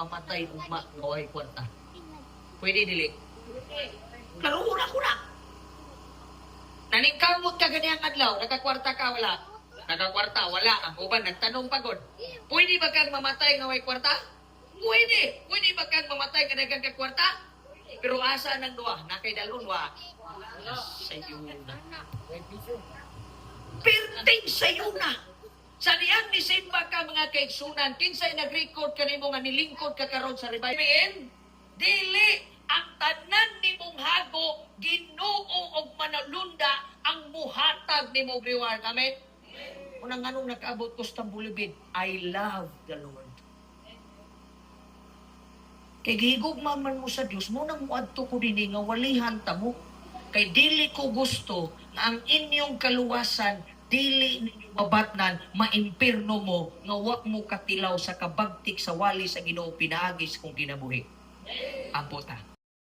mamatay ugma nga way kwarta? Pwede, dili? Klaro na ko na. Naningkamot ka ganiyang adlaw, nakakwarta ka, wala? Nakakwarta, wala. Ang uban, nagtanong pagod. Pwede ba kang mamatay nga way kwarta? Pwede. Pwede ba kang mamatay nga daghang ka kwarta? Pero asa nang duha? Nakay dalon wa? Sayo na. Perting sayo na. Sa diyang nisimba ka, mga kaigsunan, kinsay nag-record kanimo nga nilingkod ka karon sa revival? Amen? Dili ang tanan nimong hago, Ginoo og manalunda ang muhatag nimo reward. Amen? Unang anong nakaabot ko sa Tambulibid, I love the Lord. Kay gihigugma man mo sa Dios, mo nang muadto ko dinhi nga walihan ta mo. Kay dili ko gusto nga ang inyong kaluwasan dili ninyo mabatnan, maimpirno mo nga wa mo katilaw sa kabagtik sa wali sa Ginoo pinaagi sa kong kinabuhi. Ampo ta.